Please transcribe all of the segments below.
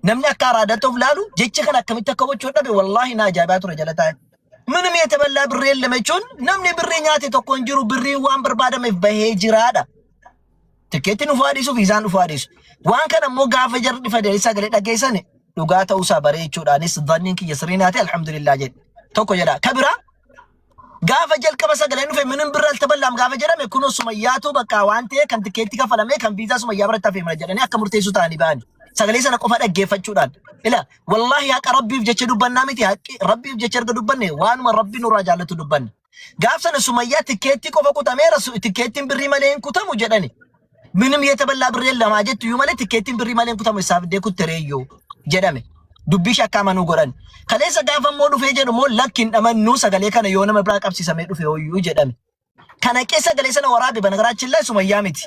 Namni akka araadaatti of laalu jecha kana akkamitti akka hubachuu dhabe wallaahi na ajaa'ibaa ture jala taa'e. ምንም የተበላ ብር የለም jechuun namni birrii nyaate tokko hin jiru, birriin waan barbaadameef bahee jiraadha. Tikeettiin dhufaa dhiisu, viizaan dhufaa dhiisu. Waan kana immoo gaafa jarri dhufa sagalee dhageessan dhugaa ta'uusaa baree jechuudhaanis dhanniin kiyya sirrii naate, alhamdulillah jedhe. Tokko jedha. Ka biraa, gaafa jalqaba sagaleen dhufe ምንም ብር አልተበላም gaafa jedhame, kunoo Sumayyaatu bakka waan ta'e kan tikeetti kafalamee kan viizaa Sumayyaa biratti hafee mara jedhanii akka murteessuu ta'anii ba'ani. Sagalee sana qofa dhaggeeffachuudhaan. Ila wallaahi haqa Rabbiif jecha dubbannaa miti, haqqi Rabbiif jecha erga dubbanne waanuma Rabbi nurraa jaallatu dubbanne. Gaaf sana Sumayyaa tikeetti qofa kutameera, tikeettiin birrii malee hin kutamu jedhani. ምንም የተበላ ብር የለም jettu iyyuu malee tikeettiin birrii malee hin kutamu, isaaf dee kuttereeyyuu jedhame. Dubbii shakkaa amanuu godhan. Kaleessa gaafa immoo dhufee jedhu immoo lakki, hin dhamannuu, sagalee kana yoo nama biraa qabsiisamee dhufe hoyyuu jedhame. Kana keessa sagalee sana waraabe በነገራችን ላይ Sumayyaa miti.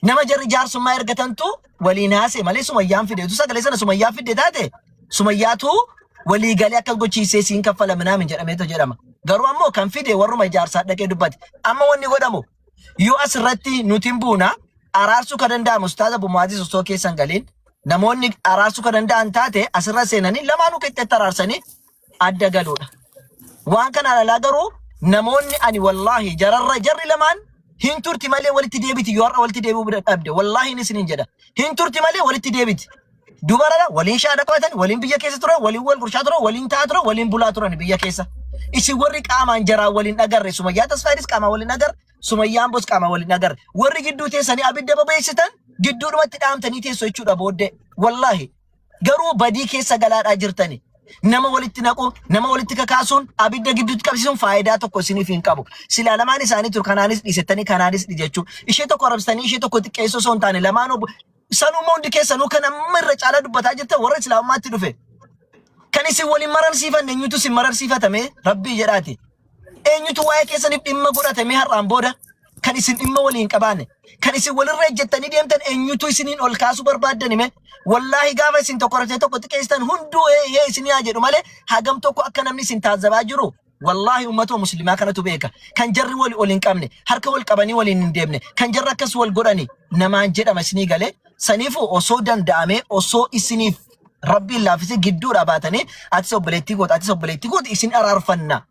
Nama jarri jaarsummaa ergatantu waliin haase malee Sumayyaan fideetu sagalee sana Sumayyaa fidde taate, Sumayyaatu walii galee akka gochiisee siin kaffala ምናምን jedhameetu jedhama. Garuu ammoo kan fide warruma ijaarsaa dhaqee dubbate. Amma wanni godhamu yoo asirratti nuti hin buuna, araarsuu ka danda'amu Ustaaza Bumaazis osoo keessan galiin namoonni araarsuu ka danda'an taate asirra seenanii lamaanuu qixxeetti araarsanii adda galuudha. Waan kana alaa garuu namoonni ani wallaahi jararra jarri lamaan hin turti malee walitti deebiti. Yoo har'a walitti deebi'uu bira dhabde, wallaahi inni isiniin jedha, hin turti malee walitti deebiti. Dubarara waliin shaada qabatan, waliin biyya keessa turan, waliin wal gurshaa turan, waliin taa'aa turan, waliin bulaa turan biyya keessa. Isin warri qaamaan jaraa waliin agarre, Sumayyaa Tasfaayidis qaamaan waliin agarre, Sumayyaan Bos qaamaan waliin agarre. Warri gidduu teessanii abidda babeessitan gidduudhumatti dhaamtanii teessu jechuudha booddee. Wallaahi garuu badii keessa galaadhaa jirtani. Nama walitti naquun, nama walitti kakaasuun, abidda gidduutti qabsiisuun faayidaa tokko isiniif hin qabu. Silaa lamaan isaanii turu kanaanis dhiisettanii kanaanis jechuudha. Ishee tokko arrabsitanii ishee tokko xiqqeessuu osoo hin taane, lamaan sanuma hundi keessanuu kan amma irra caalaa dubbataa jirtan warra islaamummaatti dhufe. Kan isin waliin mararsiifanne eenyutu isin mararsiifatame, Rabbii jedhaati. Eenyutu waa'ee keessaniif dhimma godhatame har'aan booda? Kan isin dhimma waliin qabaanne, kan isin walirra ejjettanii deemtan eenyutu isiniin ol kaasuu barbaaddan hime? Wallaahi gaafa isin tokko raftee tokko xiqqeessitan hunduu hee isin yaa jedhu malee hagam tokko akka namni isin taazzabaa jiru wallaahi ummata muslimaa kanatu beeka. Kan jarri wal ol hin qabne, harka wal qabanii waliin hin deemne, kan jarri akkas wal godhani namaan jedhama isinii galee. Saniifu osoo danda'amee, osoo isiniif Rabbiin laaffisee, gidduudha baatanii atis obboleettii goota, atis obboleettii goota, isin araarfanna.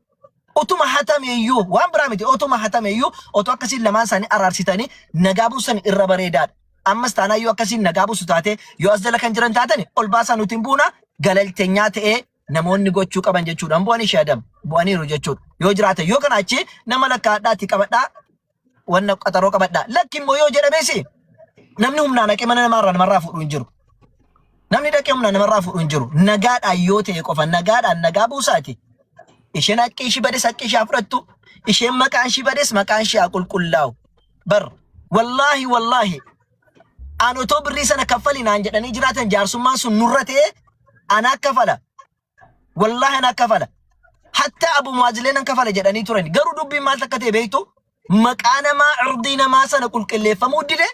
Utuma hatame iyyuu waan biraa miti, utuma hatame iyyuu otoo akkasiin lamaan isaanii araarsitanii nagaa buusan irra bareedaadha. Ammas taanaa yoo akkasiin nagaa buusu taate, yoo as jala kan jiran taatani ol baasaa, nuti hin buuna, galalteenyaa ta'ee namoonni gochuu qaban jechuudha. Bu'anii ishee adam bu'aniiru jechuudha. Yoo jiraate yoo kana achi nama lakkaadhaatti qabadhaa, wanna qaxaroo qabadhaa. Lakki immoo yoo jedhames namni humnaan dhaqee mana namaarraa namarraa fuudhu hin jiru. Namni dhaqee humnaan namarraa fuudhu hin jiru. Nagaadhaan yoo ta'e qofa nagaadhaan nagaa buusaati. Isheen haqqi ishii bades haqqi ishee haa fudhattu. Isheen maqaan ishii bades maqaan ishee haa qulqullaa'u. Bar wallaahi wallaahi an otoo birrii sana kaffali naan jedhanii jiraatan, jaarsummaan sun nurra ta'e, ana kafala. Wallaahi ana kafala. Hatta Abu Muazilee nan kafala jedhanii turan. Garuu dubbiin maal takka ta'e beektu? Maqaa namaa, irdii namaa sana qulqulleeffamuu dide,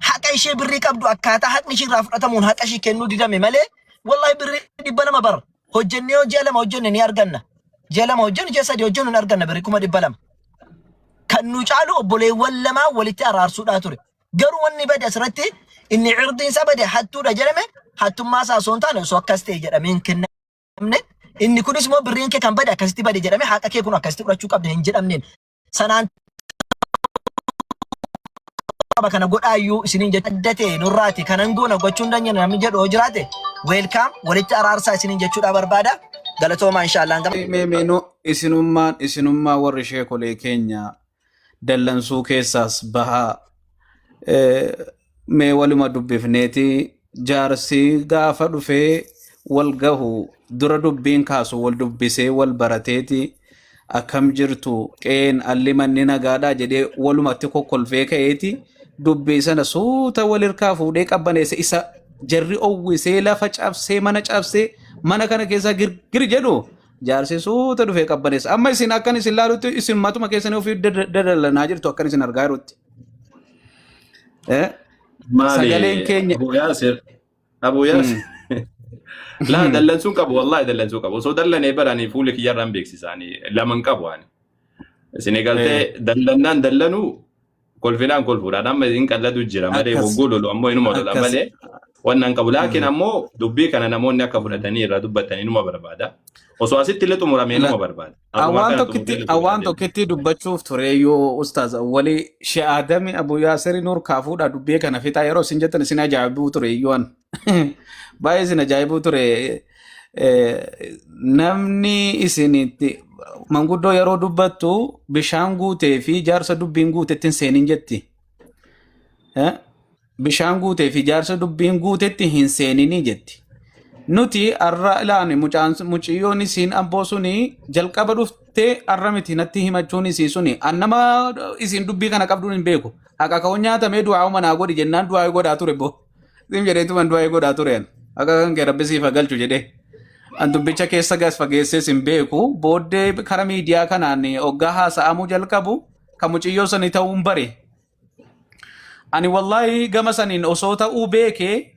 haqa ishee birrii qabdu akkaataa haqni ishee irraa fudhatamuun haqa ishee kennuu didame malee, wallaahi birrii 200 bara hojjennee yoo ji'a 2 hojjenne ni arganna. Ji'a 2 hojjennu, ji'a 3 hojjennu ni arganna birrii 200,000. Kan nu caalu obboleewwan lamaa walitti araarsuudhaa ture. Garuu wanni bade asirratti inni irdiin isaa bade hattuudha jedhame, hattummaa isaa osoo hin taane osoo akkas ta'e jedhamee hin kennamne, inni kunis immoo birriin kee kan bade akkasitti bade jedhame, haqa kee kun akkasitti fudhachuu qabda hin jedhamneen sanaan qaba. Kana godhaayyuu isiniin jecha adda ta'e nurraati kanan goona gochuu hin dandeenye namni jedhu yoo jiraate, welcome, walitti araarsaa isiniin jechuudha barbaada. Galatoomaa, inshaallah. Mee mee no, isinummaa warri sheekolee keenya dallansuu keessaas bahaa, mee waluma dubbifneeti jaarsi gaafa dhufee wal gahu dura dubbiin kaasu wal dubbisee wal barateeti, akkam jirtu, qeen alli manni nagaadhaa jedhee walumatti kokkolfee ka'eeti dubbii sana suuta wal hirkaa fuudhee qabbaneesse. Isa jarri owwisee lafa cabsee mana cabsee mana kana keessaa girgir jedhu jaarsi suuta dhufee qabbaneessa. Amma isin akkan isin laalutti isin matuma keessanii ofii dadallanaa jirtu akkan isin argaa jirutti. Maali? Sagaleen keenya. Abu Yaasir. Abu Yaasir. Laa, dallansuu qabu, wallahi dallansuu qabu. Osoo dallanee baranii fuula kiyyarraan beeksisaanii lama hin qabu ani. Isin eegaltee dallannaan dallanuu, kolfinaan kolfuudhaan amma isin qallatu jira malee Akkas. hogguu lolu ammoo inuma lola malee. Wannan qabu. Laakiin ammoo dubbii kana namoonni akka fudhatanii irraa dubbatanii numa barbaada. Osoo asitti illee xumuramee numa barbaada. Akkuma Awwaan kana tokkitti xumuree awwaan tokkitti dubbachuuf ture yoo ustaaz wali she'aadami Abu Yaasir Nur kaafuudha dubbii kana fixaa yeroo isin jettan isin ajaa'ibuu ture iyyuu baay'ee isin ajaa'ibuu ture. Namni isinitti manguddoo yeroo dubbattu bishaan guutee fi jaarsa dubbiin guutetti hin seenin jetti. Eh? Bishaan guutee fi jaarsa dubbiin guutetti hin seeninii jetti. Nuti har'a ilaani mucaan mucayyoon isiin amboo suni jalqaba dhuftee har'a miti natti himachuun isii suni an nama isiin dubbii kana qabduun hin beeku. Haqa ka'uu nyaatamee du'aa manaa godhi jennaan du'aa godhaa ture boo. Sim jedheetuman du'aa godhaa ture an. Akka kan kee rabbi siif haa galchu jedhee. An dubbicha keessa gas fageessees hin beeku. Booddee kara miidiyaa kanaan hoggaa haasa'amuu jalqabu kan mucayyoo sanii ta'uun bare. Ani wallaahi gama saniin osoo ta'uu beekee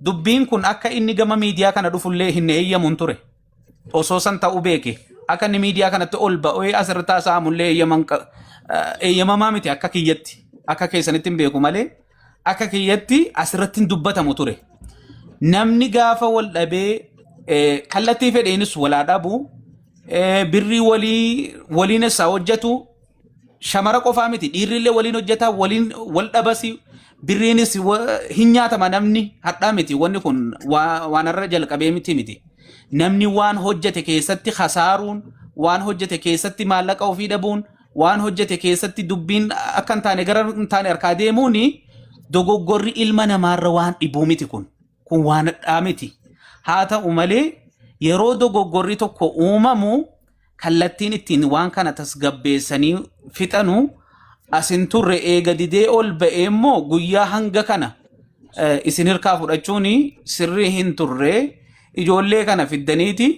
dubbiin kun akka inni gama miidiyaa kana dhufullee hin eeyyamuun ture. Osoo san ta'uu beeke akka inni miidiyaa kanatti ol ba'ee asirratti haasa'amullee eeyyamamaa miti akka kiyyatti akka keessanitti hin beeku malee akka kiyyatti asirratti hin dubbatamu ture. Namni gaafa wal dhabee kallattii fedheenis walaa dhabu birrii walii waliin isaa hojjetu shamara qofaa miti dhiirri illee waliin hojjeta waliin wal dhabasi birriinis hin nyaatama namni hadhaa miti wanni kun waan irra jalqabee miti miti namni waan hojjete keessatti khasaaruun waan hojjete keessatti maallaqa ofii dhabuun waan hojjete keessatti dubbiin akka hin taane gara hin taane harkaa deemuun dogoggorri ilma namaarra waan dhibuu miti kun kun waan hadhaa miti haa ta'u malee yeroo dogoggorri tokko uumamu kallattiin ittiin waan kana tasgabbeessanii fixanu as hin turre eega didee ol ba'ee immoo guyyaa hanga kana isin hirkaa fudhachuun sirrii hin turre ijoollee kana fiddaniiti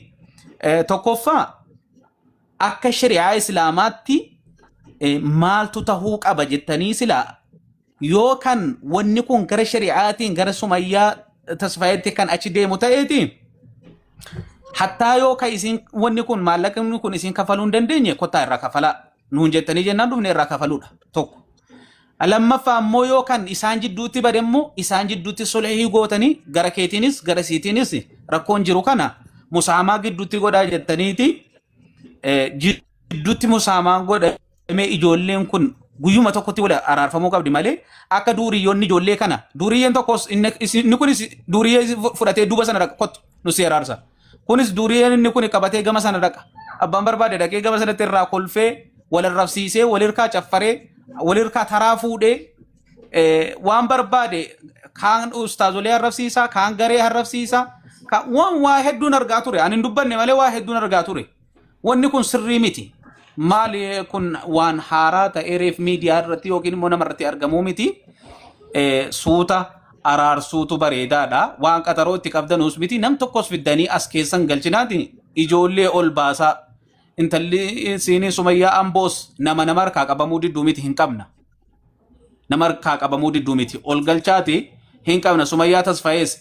tokkoffaa akka shari'aa islaamaatti maaltu tahuu qaba jettanii silaa yoo kan wanni kun gara shari'aatiin gara Sumayyaa Tasfaayetti kan achi deemu ta'eeti hattaa yoo ka isin wanni kun maallaqni kun isin kafaluu hin dandeenye kottaa irraa kafalaa nuun jettanii jennaan dhufne irraa kafaluudha tokko. Lammaffaa immoo yoo kan isaan jidduutti bade immoo isaan jidduutti sulhii gootanii gara keetiinis gara isiitiinis rakkoon jiru kana musaamaa gidduutti godhaa jettaniiti jidduutti musaamaan godhamee ijoolleen kun guyyuma tokkotti wal araarfamuu qabdi malee akka duuriyyoonni ijoollee kana duuriyyeen tokkos inni kunis duuriyyee fudhatee duuba sana dhaqa kottu nu si araarsa. Kunis duuriyyeen inni kun qabatee gama sana dhaqa. Abbaan barbaade dhaqee gama sanatti irraa kolfee wal arrabsiisee wal hirkaa caffaree wal hirkaa taraa fuudhee waan barbaade kaan ustaazolee arrabsiisaa kaan garee arrabsiisaa waan waa hedduun argaa ture ani hin dubbanne malee waa hedduun argaa ture. Wanni kun sirrii miti. Maali kun waan haaraa ta'ee reef miidiyaa irratti yookiin immoo nama irratti argamuu miti. Suuta araarsuutu bareedaadha. Waan qaxaroo itti qabdanuus miti. Nam tokkos fiddanii as keessan galchinaati ijoollee ol baasaa. Intalli siinii Sumayyaa Amboos nama nama harkaa qabamuu didduu miti hin qabna. Nama harkaa qabamuu didduu miti. Ol galchaati hin qabna. Sumayyaa Tasfayees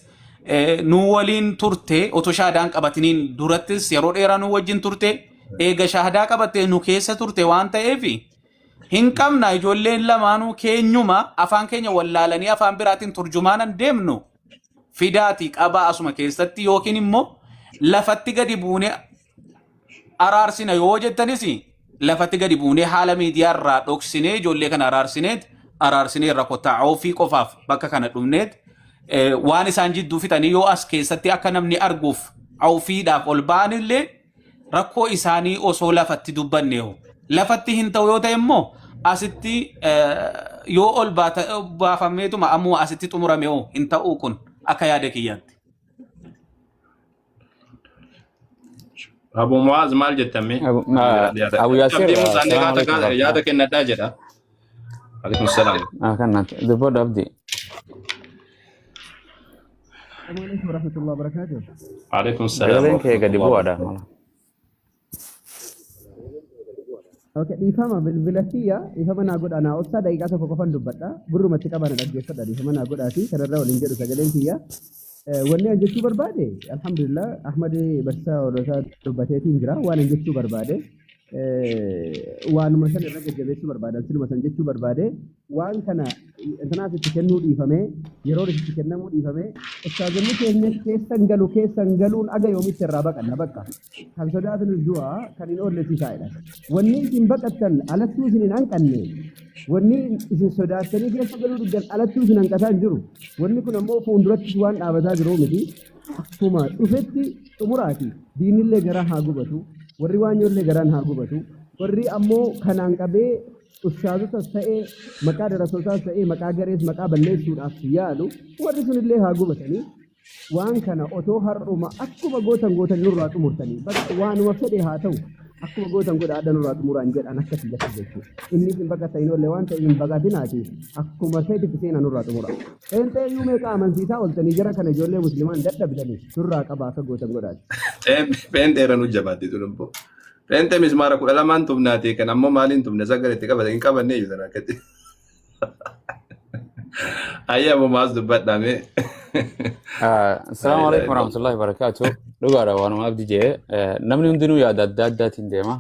nu waliin turte otoo shaadaan qabatiniin durattis yeroo dheeraa nu wajjin turte eega shaadaa qabatte nu keessa turte waan ta'eef hin qabna ijoolleen lamaanuu keenyuma afaan keenya wallaalanii afaan biraatiin turjumaanan deemnu fidaati qabaa asuma keessatti yookiin immoo lafatti gadi buunee araarsina yoo jettanis lafatti gadi buunee haala miidiyaa irraa dhoksinee ijoollee kana araarsineet araarsinee irra kottaa ofii qofaaf bakka kana dhumneet waan isaan jidduu fixanii yoo as keessatti akka namni arguuf ofiidhaaf ol ba'anillee rakkoo isaanii osoo lafatti dubbanne hoo lafatti hin ta'u yoo ta'e immoo asitti yoo ol baafameetuma ammoo asitti xumurame hoo hin ta'u kun akka yaada kiyyaatti. Abu Muaz maal jettame? Abu Yaasir, Abdii Musaan salaamu alaikum yaada warahmatullahi. kennadhaa jedha. Alaikum salaam. Kanat dubbadhu Abdii. Assalamu alaikum warahmatullahi wabarakatuh. Alaikum salaam Sagaleen kee gadi warahmatullahi bu'aadha. wabarakatuh. Okay, dhiifama bilbila kiyya dhiifama naa godha naa obsaa daqiiqaa tokko qofan dubbadha. Gurrumatti qabana dhaggeeffadha dhiifama naa godhaati kanarra waliin jedhu sagaleen kiyya. Wanni an jechuu barbaade alhamdulillah Ahmad barsiisaa Hordofaa dubbateetiin jira waan an jechuu barbaade. Waanuma san irra jajjabeessuu barbaadan siluma san jechuu barbaade. Waan kana intanaas itti kennuu dhiifamee, yeroon itti kennamuu dhiifamee, ustaazonni keenya keessan galu keessan galuun aga yoomitti irraa baqanna? Bakka kan sodaatan du'a kan hin oolle sisaa'edha. Wanni isin baqattan alattuu isin hin hanqanne, wanni isin sodaattanii keessa galuu diddan alattuu isin hanqataa hin jiru. Wanni kun ammoo fuuldurattis waan dhaabataa jiru miti. Akkuma dhufetti xumuraati. Diinillee garaa haa gubatu, warri waanyoollee garaan haa gubatu, warri ammoo kanaan qabee ustaazotas ta'ee, maqaa darasootaas ta'ee, maqaa garees maqaa balleessuudhaaf yaalu, warri sunillee haa gubatanii. Waan kana otoo har'uma akkuma gootan gootan nurraa xumurtanii, bakka waanuma fedhe haa ta'u, akkuma gootan godha, adda nurraa xumuraan jedhan akka kiyyatti jechuudha. Inni isin baqatta hin oolle waan ta'eef hin baqatinaati, akkuma feetitti seenaa nurraa xumura. Pheenxee iyyuu meeqa amansiisaa ooltanii jara kana, ijoollee musliimaan dadhabdanii nurraa qabaa, akka gootan godhaati. Pheenxeera nu jabaatti tun immoo. Pheenxee mismaara 12n tumnaati, kan ammoo maaliin tumne? Sagalee itti qabatan hin qabanne iyyuu sana akkatti. Ayyaa ammoo maas dubbadhaame. Assalamu alaikum warahmatullahi wabarakatuh. Dhugaadha waanuma Abdi jee. Namni hundinuu yaada adda addaatiin deema.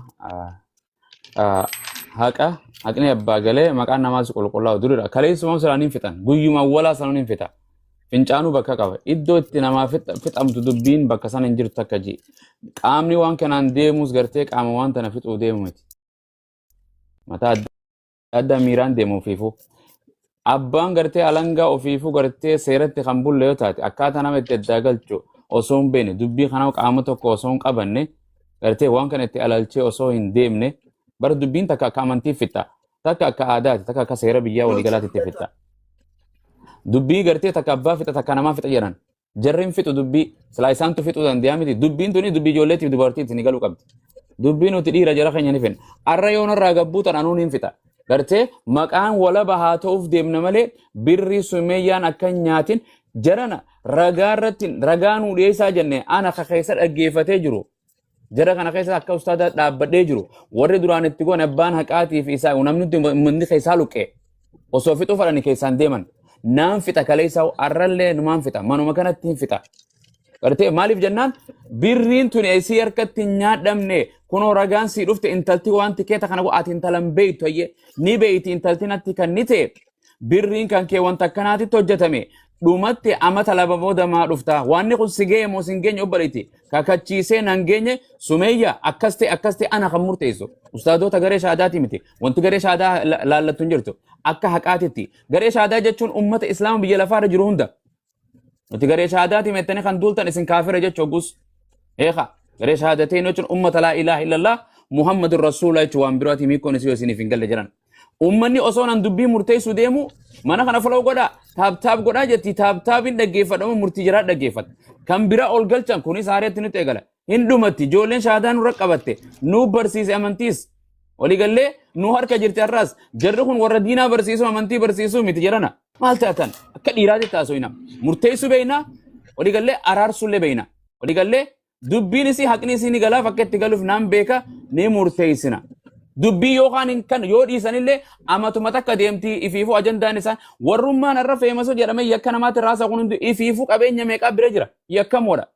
Haqa haqni abbaa galee maqaan namaas qulqullaa'u duridha. Kaleessuma silaa hin fixan. Guyyuma walaa sanuu hin fixa. Fincaanuu bakka qaba. Iddoo itti namaa fixamtu dubbiin bakka sana hin jirtu akka ji. Qaamni waan kanaan deemus gartee qaama waan tana fixuu deemu miti. Mataa adda addaa miiraan deemu ofiifuu. Abbaan gartee alangaa ofiifuu gartee seeratti kan bulle yoo taate, akkaataa nama itti addaa galchu osoo hin beekne, dubbii kana qaama tokko osoo hin qabanne, gartee waan kana itti alalchee osoo hin deemne, bara dubbiin takka akka amantii fixa, takka akka aadaati, takka akka seera biyyaa waliigalaatti itti fixa. Dubbii gartee takka abbaa fixa, takka namaa fixa jedhan. Jarri hin fixu dubbii. Silaa isaantu fixuu danda'a miti. Dubbiin tuni dubbii ijoolleetiif dubartiitti ni galuu qabdi. Dubbii nuti dhiira jara keenya ni finna. Arra yoo narraa gabbuu tan anuun hin fixa. Gartee maqaan walaba haa ta'uuf deemna malee birrii sumeeyyaan akka hin nyaatin jarana ragaa irratti ragaa nuu dhiyeessaa jenne, ana ka keessa dhaggeeffatee jiru. Jara kana keessa akka ustaadaa dhaabbadhee jiru, warri duraan itti goone abbaan haqaatii fi isaa namni uummanni keessaa luqqee osoo fixuu fadhani keessaan deeman. Naan fixa, kaleessaa arrallee numaan fixa, manuma kanatti hin fixa. Gartee maaliif jennaan, birriin tuni isii harkatti hin nyaadhamne, kunoo ragaan sii dhufte, intalti waan tikeeta kana ati intalan beektu hayyee ni beeyti, intalti natti kan ni ta'e birriin kan kee wanta akkanaatitti hojjetame, dhumatti amata 2 booda maa dhufta? Waanni kun si ga'e moo si hin geenye? Obboleetti kakachiisee nan geenye sumeeyya, akkas ta'e akkas ta'e, ana kan murteessu ustaadoota garee shaadaati miti. Wanti garee shaadaa laallattu hin jirtu. Akka haqaatitti garee shaadaa jechuun ummata islaama biyya lafaarra jiru hunda. Nuti garee shaadaati mettanii kan duultan isin kaafira jechuu gus. Eeka garee shaadateen jechuun ummata laa ilaaha illallah Muhammadur Rasuula jechuun waan biraati, miikkoon isii isiniif hin galle jiran. Ummanni osoo nan dubbii murteessuu deemu mana kana follow godhaa, taap taap godhaa jetti, taap taapiin dhaggeeffadhamu murtii jiraa dhaggeeffata. Kan biraa ol galchan kunis haareetti nutti eegala. Hin dhumatti ijoolleen shaadaa nurra qabatte nu barsiise amantiis waliigallee nu harka jirti. Har'aas jarri kun warra diinaa barsiisuu amantii barsiisuu miti jedhana. Maal taatan? Akka dhiiraatti taasifna. Murteessuu beekna, waliigallee araarsuullee beekna, waliigallee dubbiin isii haqni isii ni galaaf, akka itti galuuf naan beeka, ni murteessina. Dubbii yookaan hin kan yoo dhiisanillee amatuma takka deemtii ifiifuu ajandaan isaan warrummaan har'a feemasoo jedhamee yakka namaatti raasaa kun hundi ifiifuu qabeenya meeqaa bira jira, yakkamoodha.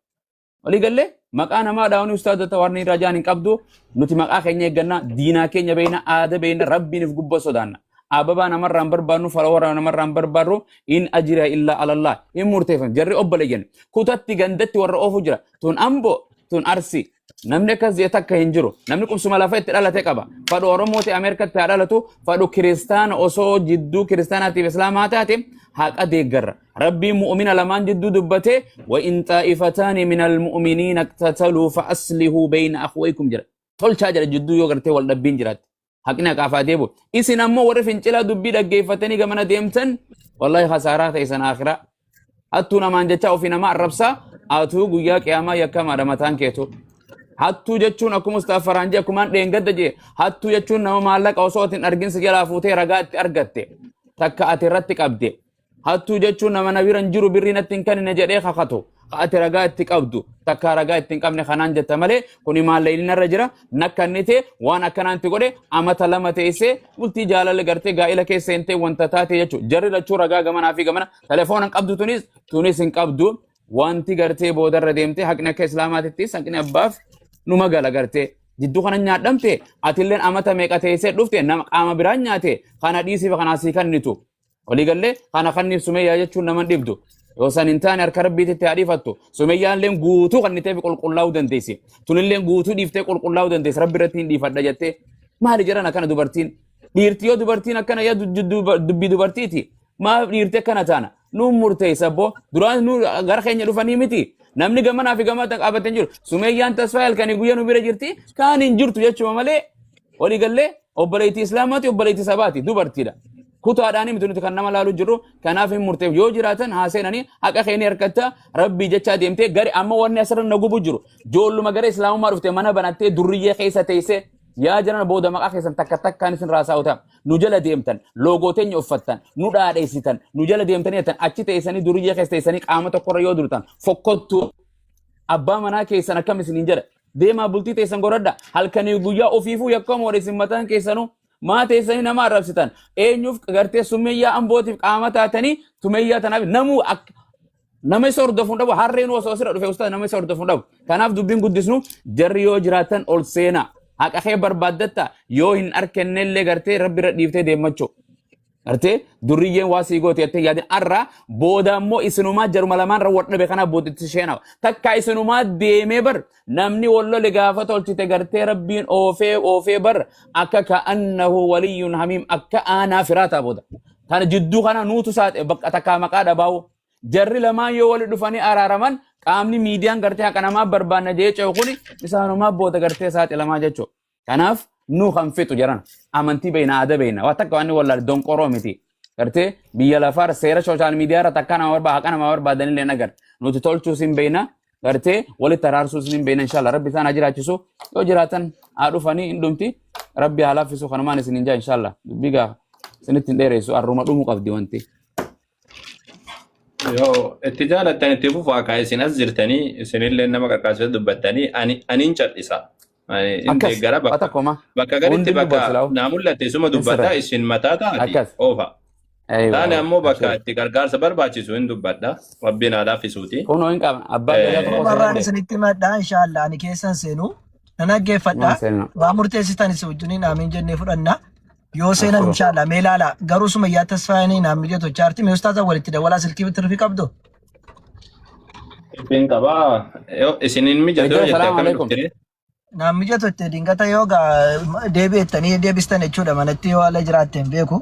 Waliigallee maqaa namaa dhaawanii ustaazota warri rajaan hin qabdu. Nuti maqaa keenya eegganna, diinaa keenya beekna, aada beekna, rabbiin if gubbaa sodaanna. Ababaa namarraa hin barbaadnu, falawarraa namarraa hin barbaadnu, in ajira illaa alallah hin murteeffam. Jarri obboleeyyan kutatti gandatti warra oofu jira. Tun Ambo, tun Arsi. Namni akkas jee takka hin jiru. Namni qubsuma lafa itti dhalate qaba. Fadhu Oromoo ta'e Ameerikatti haa dhalatu, fadhu kiristaana osoo jidduu kiristaanaatiif islaamaa taate haqa deeggarra. Rabbiin mu'umina lamaan jidduu dubbate, wa in xaa'ifataani minal mu'miniina iqtataluu fa aslihuu bayna akhwaykum jedha. Tolchaa jedha jidduu yoo gartee wal dhabbiin jiraatte. Haqni haqaaf haa deebi'u. Isin ammoo warri fincilaa dubbii dhaggeeffatanii gamana deemtan, wallahi khasaaraa ta'e san akhiraa. Hattuu namaan jechaa ofii nama arrabsaa atuu guyyaa qiyaamaa yakkamaadha mataan keetu. Hattuu jechuun akkuma Ustaaz Farhaan jee, akkumaan dheengadda jee, hattuu jechuun nama maallaqa osoo ati hin argin si jalaa fuutee ragaa itti argatte takka ati irratti qabde. Hattuu jechuun nama na bira hin jiru, birrii natti hin kennine jedhee kakatu. Ka ati ragaa itti qabdu takka ragaa itti hin qabne kanaan jetta malee, kuni maallaqni narra jira nakka inni ta'e waan akkanaan itti godhe, amata 2 teessee bultii jaalala gartee gaa'ila keessa hin ta'e wanta taate jechuudha. Jarri lachuu ragaa gamanaa fi gamana telefoona hin qabdu, tunis hin qabdu, wanti gartee boodarra deemtee haqni akka islaamaatittis haqni abbaaf numa gala gartee. Jidduu kana nyaadhamte, atilleen amata meeqa teessee dhufte, nama qaama biraan nyaate kana dhiisiif kanaa sii kennitu. Walii gallee kana kanniif Sumeeyyaa jechuun nama hin dhibdu. Yoo san hin taane harka rabbiititti haa dhiifattu. Sumeeyyaan illee guutuu kanniteef qulqullaa'uu dandeessi. Tunillee guutuu dhiiftee qulqullaa'uu dandeessi. Rabbi irratti hin dhiifadha jettee. Maali jedhan akkana dubartiin? Dhiirti yoo dubartiin akkana yaa dubbii dubartiiti. Maaf dhiirti akkana taana? Nuun murteessa abboo. Duraan nu gara keenya dhufanii miti. Namni gamanaa fi gama qabatee hin jiru. Sumeeyyaan tasfaa halkanii guyyaa nu bira jirti. Kaan hin jirtu jechuma malee walii gallee obboleettii Islaamaati, obboleettii sabaati, dubartiidha. Kutaadhaan miti nuti kan nama laalu jirru. Kanaaf hin murteef, yoo jiraatan haa seenanii, haqa keenya harkatta rabbii jechaa deemtee gari. Amma wanni asirra na gubu jiru joolluma gara Islaamummaa dhufte mana banattee durriyyee keessa teessee. Yaa jiran, booda maqaa keessan takka takkaan isin raasaa utaa. Nu jala deemtan, loogoo teenya uffattan, nu dhaadheessitan, nu jala deemtanii jettan, achi teessanii duriyyee keessa teessanii qaama tokkorra yoo durtan fokkottuu abbaa manaa keessan akkam isiniin jedha? Deemaa bultii teessan godhadha. Halkanii guyyaa ofiifuu yakkamoodha isin mataan keessanuu. Maa teessanii nama arrabsitan? Eenyuuf gartee Summeeyyaa Ambootiif qaama taatanii? Summeeyyaa tanaaf namuu nama isa hordofuun dhabu. Harreen osoo asirra dhufe, ustaaz, nama isa hordofuun dhabu. Kanaaf dubbiin guddisnu, jarri yoo jiraatan ol seenaa. Haqa kee barbaaddatta, yoo hin arkennellee gartee rabbi irra dhiiftee deemmachuu. Gartee durriyyeen waa sii goote jettee yaadin. Arra booda immoo isinumaa jaruma lamaan irra wal dhabe kana booddatti sheena. Takka isinumaa deemee bar namni wal lole gaafa tolchite gartee rabbiin oofee oofee bar akka ka'annahu waliyyun hamiim, akka aanaa firaa ta'a booda. Tana jidduu kana nuutu saaxe bakka takkaa maqaa dhabaa'u. Jarri lamaan yoo wali dhufanii araaraman, qaamni miidiyaan gartee haqa namaa barbaanna jee ce'u kuni isaanumaa booda gartee saaxilamaa jechuudha. Kanaaf nu kan fixu jiran amantii beeyna, aadaa beeyna, waa takka waan wallaal donqoroo miti. Gartee biyya lafaarra seera social media irra takka nama barbaada, haqa nama barbaadanillee nagar. Nuti tolchuus hin beeyna, gartee walitti araarsuus hin beeyna. Inshallah rabbi isaan haa jiraachisu. Yoo jiraatan haa dhufanii, hin dhumti, rabbi haa laaffisu. Kanumaan isin hin jaa, inshallah dubbii gaafa isinitti hin dheeressu, arruma dhumuu qabdi wanti. Yoo itti jaalattan itti fufaa kaa, isin as jirtanii isinillee nama qarqaarsee dubbattanii, ani aniin cal'isa. Ani hin Akkas deeggara waa bakka tokko ma bakka garitti hundi bakka dubbatu silaawu naa mul'atte isuma hin dubbata, sirra isin mataa taati akkas oofa. Aywa Taane ammoo bakka abshir itti gargaarsa barbaachisu hin dubbadha. Rabbiin haa laaffisuuti. Kunoo hin qabna abbaa gadaa tokko Barraan seenadhe isinitti himadha, inshallah ani keessan seenu nan dhaggeeffadha. Maan seenaa Waa murteessitan isin wajjiniin amiin jennee fudhanna. Yoo seenan abshir inshallah mee ilaala, garuu Sumayyaa Tasfaayanii naan mijatu chaartii mee ustaaza walitti dawwalaa, silkii tirfii qabdu. Qophiin qabaa. Yoo isiniin mijatu yoo Egaa jette salaamu akkamiin alaikum. dhuftire? Naan mijatu itti dingata yoo gaa deebi'ettanii deebistan jechuudha, manatti yoo ala jiraatte hin beeku.